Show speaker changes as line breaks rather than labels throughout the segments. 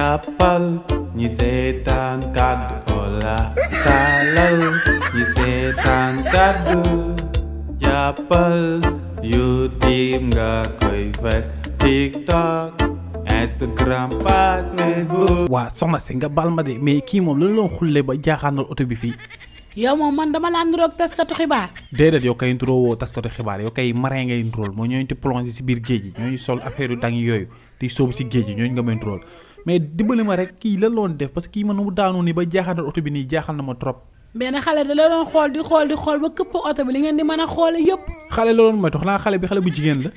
jàppal ñi seetaan kàddu Ola taalal ñi seetaan kàddu jàppal YouTube nga koy fekk TikTok Instagram page Facebook.
waa soxna si nga baal ma de mais kii moom lan la xulle ba jaaxaanal oto bi fii.
yow moom man dama laa niroog taskatu xibaar.
déedéet yow kay nturoo woo taskatu xibaar yow kay marin ngay nturool moo ñooñu te plongé si biir géej gi ñooñu sol affaire yu dang yooyu di sóobu si géej gi ñooñu nga may nturool mais dimbali ma rek kii lan loon def parce que kii man mu daanu nii ba jaaxaanal oto bi nii jaaxal na ma trop.
benn xale da la doon xool di xool ba këpp oto bi li ngeen di mën a xoole yëpp.
xale la doon moytu xanaa xale bi xale bu jigéen la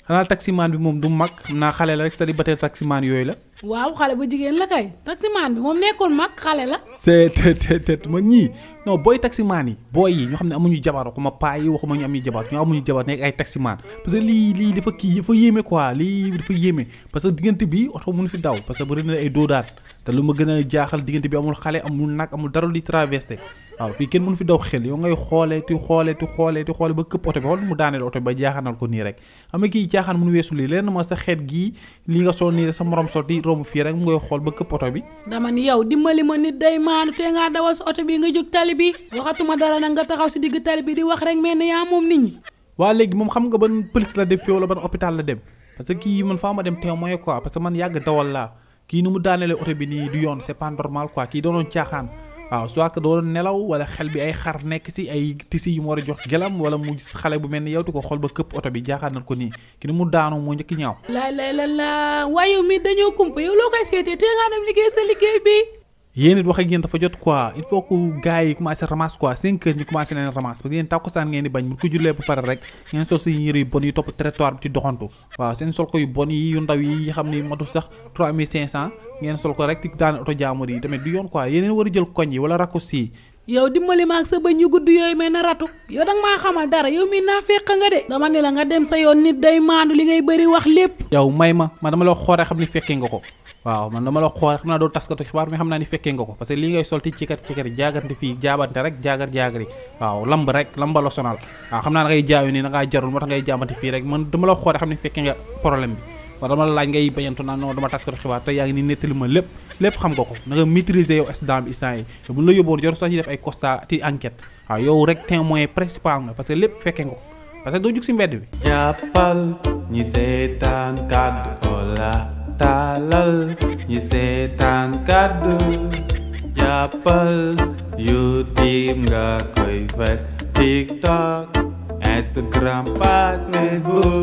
xanaa taximaan bi moom du mag xam naa xale la rek célibataire taximaan yooyu la.
waaw xale bu jigéen la kay taximaan bi moom nekkul mag xale la.
c'est ma ñii non booy taximaan yi booy yi ñoo xam ne amuñu jabar waxuma paa yi waxuma ñu amuñu jabar ñoo amuñu jabar nekk ay taximaan parce que lii dafa kii dafa yéeme quoi lii dafa yéeme parce que diggante bi oto mënu fi daw parce que bëri na ay doodaan te lu ma gën a jaaxal diggante bi amul xale amul nag amul dara di traversé waaw fii kenn mënu fi daw xel yow ngay xoolee ba këpp oto bi xool mu daaneel oto bi ba jaaxaanal ko nii rek xam nga kii jaaxaan mënu weesu lii leen ma sa xeet gii lii nga sol nii rek sa morom sol di romb fii rek mu ngay xool ba këpp oto bi.
dama ni yow dimbali ma nit day maanu te ngaa dawal sa oto bi nga jóg tali bi waxatuma dara nag nga taxaw si digg tali bi di wax rek mel ni yaa moom nit ñi.
waa léegi moom xam nga ban police la dem fii wala ban hôpital la dem parce que kii man faa ma dem témoin quoi parce que man yàgg dawal laa kii nu mu daanelee oto bi nii du yoon c'est pas normal quoi kii doonoon caaxaan waaw soit que doon nelaw wala xel bi ay xar nekk si ay tisi yu mu war a jox gelam wala mu xale bu mel ni yow di ko xool ba këpp oto bi jaaxaanal ko nii ki ni mu daanu moo njëkk ñaaw.
la waaye mi dañoo kumpa yow loo koy seetee te nga dem liggéey sa liggéey bi.
yéen it wax ak yéen dafa jot quoi il faut que gars yi commencé ramasse quoi 5 heures ñu commencé leen ramasse parce que yéen tàkkusaan ngeen di bañ bu ko jullee ba pare rek ngeen sol seen yére yu bon yi topp trottoir bi ci doxantu waaw seen sol ko yu bon yi yu ndaw yi xam ni matu sax 3500 ngeen sol ko rek di daan oto jaamur yi tamit du yoon quoi yéen war a jël koñ yi wala raccourci yi.
yow dimbali ma ak sa bëñ yu gudd yooyu mel na ratu yow danga maa xamal dara yow mii naa fekk nga de dama ne la nga dem sa yoon nit day maandu li ngay bëri wax lépp.
yow may ma dama la xooree xam ni fekkee nga ko waaw man dama la xool xam naa doo taskatu xibaar mais xam naa ni fekkee nga ko parce que lii ngay sol ti cikat yi jaagante fii jaabante rek jaagari waaw lamb rek lamba la sonal waaw xam naa da ngay jaayu nii da ngaa jarul moo tax ngay jaabante fii rek man dama la xoole xam ni fekkee nga problème bi waaw dama la laaj ngay bañantu naan non dama taskatu xibaar te yaa ngi ni nettali ma lépp xam nga ko na nga maîtriser yow instant bi instant yi te bu ñu la yóbboon jor sax ñu def ay constat ti enquête waaw yow rek témoin principal nga parce que lépp fekkee nga ko parce que doo jug si mbedd bi.
jàppal ñi seetaan kàddu Ola taalal ñi seetaan kàddu jàppal YouTube nga koy fekk TikTok Instagram page Facebook.